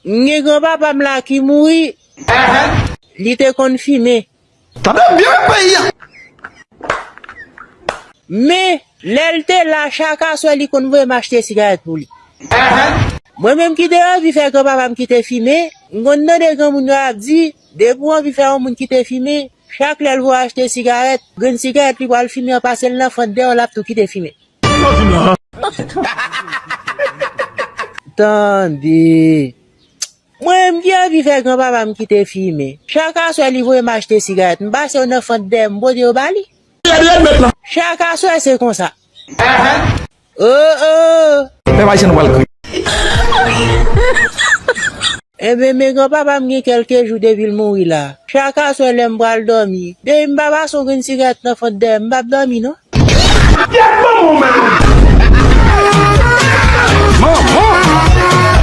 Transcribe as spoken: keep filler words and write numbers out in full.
M gen granpapa m la ki mouri, li te konn fimen. Tande byen peyi a. Men, lè l te la, chak aswè li konn voye m achte sigarèt pou li. Mwen menm ki te anvi fè granpapa m kite fimen, m konn tande granmoun yo ap di, depi w anvi fè yon moun kite fimen, chak lè l voye achte sigarèt, grenn sigarèt li pral fimen an pase l nan fant dèyè w, l ap tou kite fimen. Tande. Mwen menm ki anvi fè granpapa m kite fimen. Chak aswè li voye m achte sigarèt, m pase yo nan fant dèyè m, m pote yo ba li. Chak aswè se konsa. Oh, oh. Pèp ayisyen nou pral kriye. Enben, men granpapa m gen kèlke jou depi l mouri la. Chak aswè lè m pral dòmi, depi m pa pase yon grenn sigarèt nan fant dèyè m, m p ap dòmi non. Manman!